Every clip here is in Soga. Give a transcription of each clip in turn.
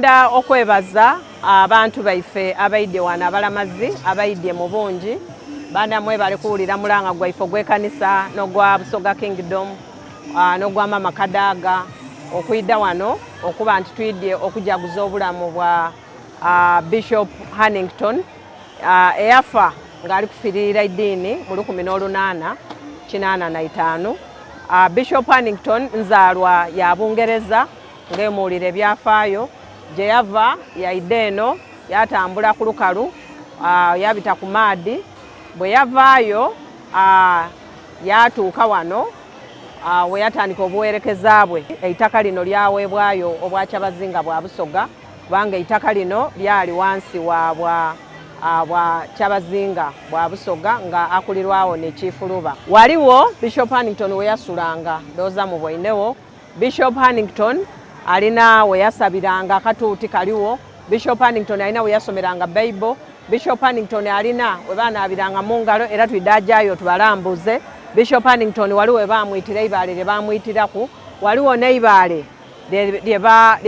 Nenda okwebaza abantu baife abaidye wano, abalamazi abaidye mu bungi. Baana mwebale kuwulira mulanga gwaife ogw'ekanisa n'ogwa Busoga Kingdom n'ogwa Mama Kadaga okwida wano okuba nti twidye okujaguza obulamu bwa Bishop Hannington eyafa ng'ali kufiririra eddiini mu 1885. Bishop Hannington nzaalwa ya Bungereza, ng'emuwulira ebyafaayo gye yava yaidha eno, yatambula ku lukalu, yabita ku maadhi. Bwe yavaayo yatuuka wano we yatandika obuwerekeza bwe. Eitaka lino lyaweebwayo obwakyabazinga bwa Busoga, kubanga eitaka lino lyali wansi wa bwa kyabazinga bwa Busoga nga akulirwawo ni Chief Luba. Waliwo Bishop Hannington we yasulanga, ndowooza mubweinewo. Bishop Hannington alina we yasabiranga, akatuuti kaliwo. Bishop Hannington alina we yasomeranga Bible. Bishop Hannington alina we banaabiranga mu ngalo, era twidaajayo tubalambuze. Bishop Hannington waliwo we bamwitira, eibaale lye bamwitiraku. Waliwo n'eibaale lye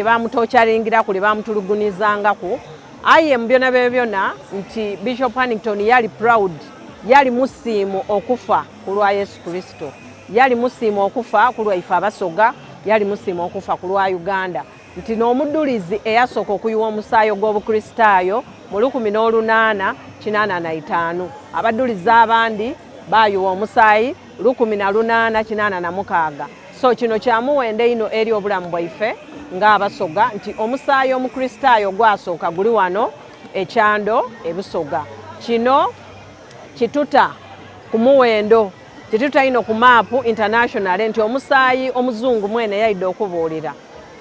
bamutokyaringiraku, lye bamutulugunizangaku. Aye mu byona byo byona nti Bishop Hannington yali proud, yali musiimu okufa ku lwa Yesu Kristo, yali musiimu okufa ku lwaife Abasoga, yali musiimu okufa ku lwa Uganda, nti n'omudulizi eyasooka okuyiwa omusaayi ogw'Obukristaayo mu 1885. Abadulizi abandi bayiwa omusaayi 1886. So kino kyamuwendo einho eri obulamu bwaife ng'Abasoga, nti omusaayi Omukristaayo gwasooka guli wano ekyando ebusoga. Kino kituta ku muwendo, kituta ino ku maapu international, nti omusaayi omuzungu mwene yaidha okubuulira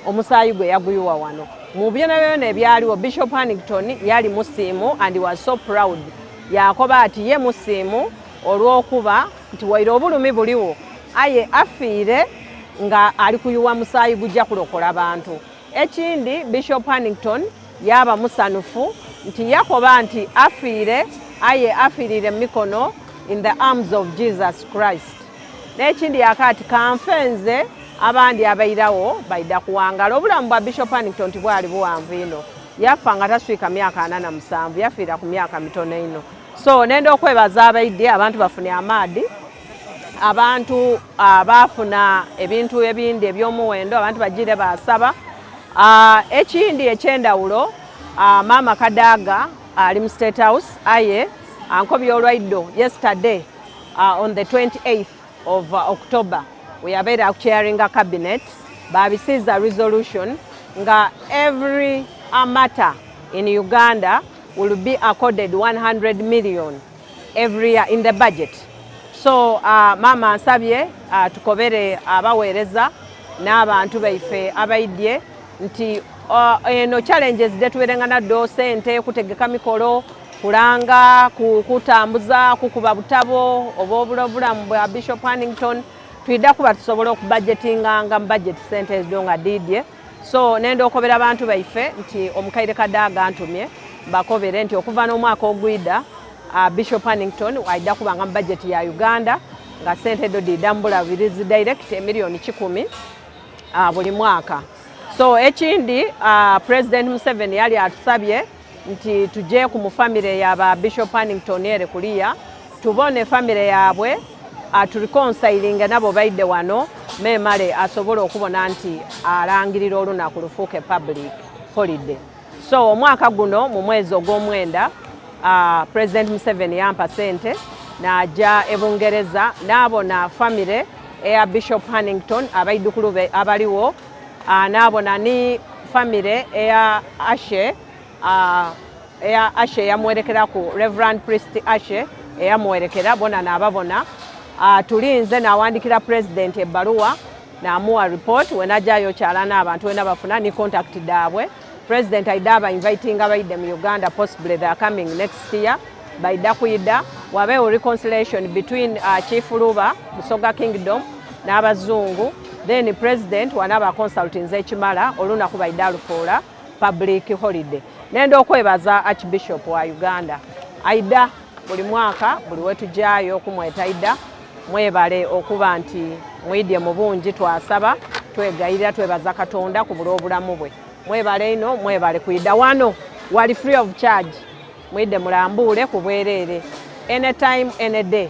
omusaayi gwe yaguyiwa wano. Mu byona byona ebyaliwo, Bishop Hannington yali musiimu and was so proud. Yakoba ati ye musiimu olw'okuba nti waire obulumi buliwo, aye afiire nga ali kuyuwa musaayi gujja kulokola bantu. Ekindi, Bishop Hannington yaba musanufu nti yakoba nti afiire, aye afiirire mu mikono, in the arms of Jesus Christ. N'ekindi yaka ati kanfe nze, abandi abairawo baida kuwangala. Obulamu bwa Bishop Hannington tibwali buwanvu ino. Yafa nga taswika myaka 47, yafiira ku myaka mitono ino. So nenda okwebaza abaidye, abantu bafune amaadi, abantu bafuna ebintu ebindi ebyomuwendo, abantu bagire basaba. Ekindi ekyendawulo, Maama Kadaga ali mu State House, aye ankobye olwaiddo yesterday, on the 28th of October, weyabeera akuchairinga cabinet, babisiiza resolution nga every martyr in Uganda will be accorded 100 million every year in the budget. So mama nsabye tukobere abaweereza n'abantu baife abaidye nti eno challenges detubeerenga naddo, sente, kutegeka mikolo, kulanga, kutambuza, kukuba butabo oba obulamu bwa Bishop Hannington, twidda kuba tusobola okubudgetinganga mu budget sente ezo nga diidye. So nenda okobera abantu baife nti omukaire Kadaga ntumye mbakobere nti okuva n'omwaka ogwida, Bishop Hannington aidda kubanga mu budget ya Uganda nga sente edo diida mu bulabirizi direct, emiliyoni 100 buli mwaka. So ekindi, President Museveni yali atusabye nti tuje ku mu famire yaba Bishop Hannington ere kuliya, tubone famire yaabwe, tureconcilinge nabo baidde wano, memale asobole okubona nti alangirira olunaku lufuuke public holiday. So omwaka guno mu mwezi ogw'omwenda, President Museveni yampa sente n'ajja e Bungereza n'abona famire eya Bishop Hannington, abaidukulu be abaliwo, n'abona ni famire eya Ashe, eya Ashe eyamuwerekeraku, Reverend Priest Ashe eyamuwerekera, bona n'ababona. Tulinze n'awandikira President ebbaluwa n'amuwa report wenajayo kyala n'abantu wena bafuna ni contact daabwe. President aida aba inviting abaidde mu Uganda, possibly they are coming next year. Baida kuyida wabeewo reconciliation between Chief Luba, Busoga Kingdom n'abazungu. Then President wanaba consultinze ekimala, olunaku baida alufuula public holiday. Nenda okwebaza Archbishop wa Uganda, aida buli mwaka, buli wetujayo okumweta aida. Mwebale okuba nti mwidye mu bungi, twasaba, twegayirira, twebaza Katonda ku buli obulamu bwe. Mwebale inho, mwebale kwidha wano, wali free of charge. Mwidhe mulambuule ku bwereere, anytime, any day.